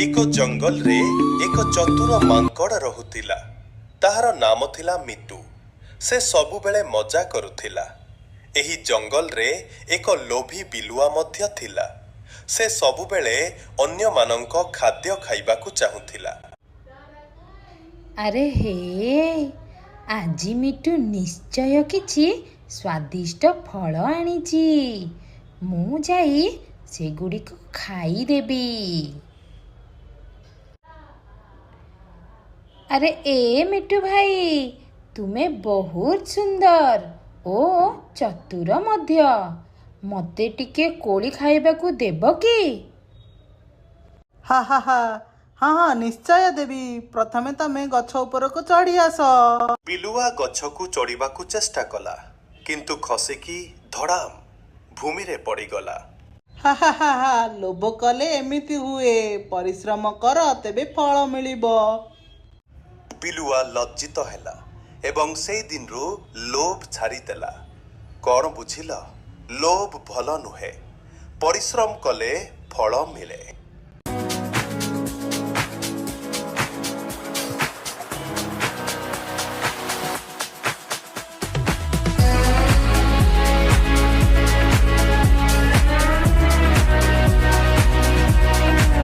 ଏକ ଜଙ୍ଗଲରେ ଏକ ଚତୁର ମାଙ୍କଡ଼ ରହୁଥିଲା। ତାହାର ନାମ ଥିଲା ମିଟୁ। ସେ ସବୁବେଳେ ମଜା କରୁଥିଲା। ଏହି ଜଙ୍ଗଲରେ ଏକ ଲୋଭୀ ବିଲୁଆ ମଧ୍ୟ ଥିଲା। ସେ ସବୁବେଳେ ଅନ୍ୟମାନଙ୍କ ଖାଦ୍ୟ ଖାଇବାକୁ ଚାହୁଁଥିଲା। ଆରେ ହେ, ଆଜି ମିଟୁ ନିଶ୍ଚୟ କିଛି ସ୍ୱାଦିଷ୍ଟ ଫଳ ଆଣିଛି। ମୁଁ ଯାଇ ସେଗୁଡ଼ିକୁ ଖାଇଦେବି। ଆରେ ଏ ମିଟୁ ଭାଇ, ତୁମେ ବହୁତ ସୁନ୍ଦର ଓ ଚତୁର ମଧ୍ୟ। ମୋତେ ଟିକେ କୋଳି ଖାଇବାକୁ ଦେବ କି? ହା ହା ହା, ହଁ ହଁ, ନିଶ୍ଚୟ ଦେବି। ପ୍ରଥମେ ତମେ ଗଛ ଉପରକୁ ଚଢ଼ି ଆସ। ବିଲୁଆ ଗଛକୁ ଚଢ଼ିବାକୁ ଚେଷ୍ଟା କଲା, କିନ୍ତୁ ଖସିକି ଧଡ଼ାମ ଭୂମିରେ ପଡ଼ିଗଲା। ହା ହା ହା ହା, ଲୋଭ କଲେ ଏମିତି ହୁଏ। ପରିଶ୍ରମ କର, ତେବେ ଫଳ ମିଳିବ। ବିଲୁଆ ଲଜ୍ଜିତ ହେଲା ଏବଂ ସେଇ ଦିନରୁ ଲୋଭ ଛାଡ଼ିଦେଲା। କ'ଣ ବୁଝିଲ? ଲୋଭ ଭଲ ନୁହେଁ, ପରିଶ୍ରମ କଲେ ଫଳ ମିଳେ।